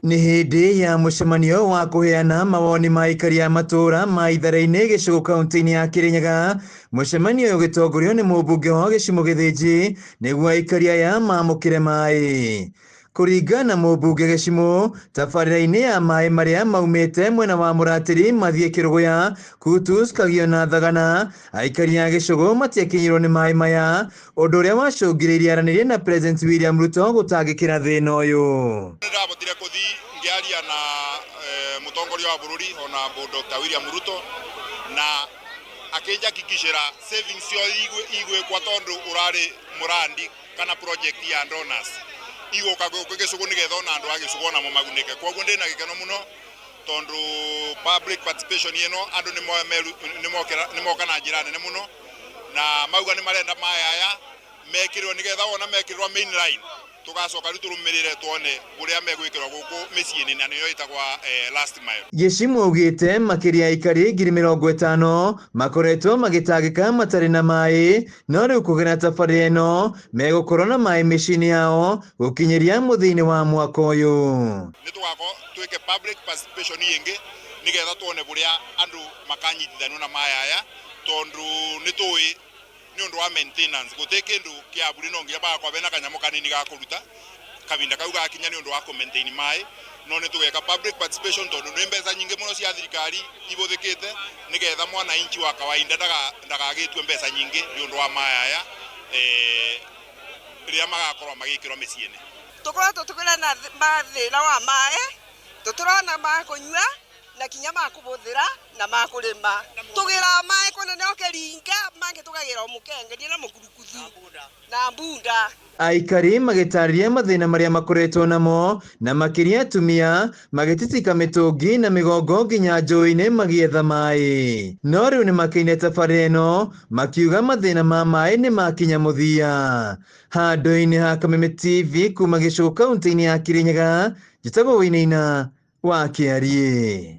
Nĩ hĩndĩ ya mũcemanio wa kũheana mawoni ma aikari a matũũra ma Ithare-inĩ Gĩcũgũ kaunti-inĩ ya Kĩrĩnyaga. Mũcemanio ũyũ ũgĩtongorio nĩ mũmbunge wa Gĩcimũ Gĩthĩnji nĩguo aikari aya mamũkĩre maĩ. Kũringana na mũmbunge Gĩcimũ, tabarĩra-inĩ ya maĩ marĩa maumĩte mwena wa Mũratĩri mathiĩ Kĩrũgũya, Kutus, Kagio na Thagana, aikari a Gĩcũgũ matiakinyĩirwo nĩ maĩ maya, ũndũ ũrĩa wacũngĩrĩirie aranĩrie na President William Ruto gũtangĩkĩra thĩna ũyũ. Nĩndahotire kũthi ngĩaria na mũtongoria wa bũrũri Honorable Dr. William Ruto na akĩnjakikicĩra savings ciothe igwĩkwa tondũ ũrarĩ mũrandi kana project ya donors igũka gũkũ Gĩcũgũ nĩgetha ona andũ a Gĩcũgũ onamo magunĩke. Koguo ndĩna gĩkeno mũno tondũ public participation ĩno andũ nĩmoka na njĩra nene mũno na mauga nĩ marenda maĩ aya mekĩrwo nĩgetha wona mekĩrwo main line tũgacoka rĩu tũrũmĩrĩre tuone ũrĩa megwĩkĩrwo gũkũ mĩciĩ-inĩ na nĩyo ĩtagwa last mile. Gĩcimũ augĩte makĩria aikari 50,000 makoretwo magĩtangĩka matarĩ na maĩ, no rĩu kũgerera tabarĩra ĩno megũkorwo na maĩ mĩciĩ-inĩ yao gũkinyĩria mũthia-inĩ wa mwaka ũyũ. Nĩ tũgakorwo twĩke public participation ĩngĩ nĩgetha tuone ũrĩa andũ makanyitithanio na maĩ aya tondũ nĩ tũĩ nĩ ũndũ wa maintenance gũtirĩ kĩndũ kĩa bure no nginya bagakorwo bena kanyamũ kanini ga kũruta kahinda kau gakinya nĩ ũndũ wa kũ maintain maĩ, no nĩ tũgeka public participation tondũ nĩ mbeca nyingĩ mũno cia thirikari ibũthĩkĩte nĩgetha mwananchi wa kawaida ndagagĩtue mbeca nyingĩ nĩ ũndũ wa maĩ aya rĩrĩa magakorwo magĩkĩrwo mĩciĩ-inĩ. Tũkoretwo tũkĩrĩa na mathĩna wa maĩ, tũtũrona ma kũnyua na kinya ma kũhũthĩra na ma kũrĩma. Tũgĩraga maĩ kũnene o kĩringa, mangĩ tũkagĩra o mũkengeria na mũkurukuthu na mbunda. Aikari magĩtarĩria mathĩna marĩa makoretwo namo na makĩria atumia magĩtitika mĩtũngi na mĩgongo nginya njũĩ-inĩ magĩetha maĩ, no rĩu nĩ makeine tabarĩra ĩno makiuga mathĩna ma maĩ nĩ makinya mũthia. Handũ-inĩ ha Kameme TV kuma Gĩcũgũ kaunti-inĩ ya Kĩrĩnyaga, njĩtagwo Wainaina wa Kĩariĩ.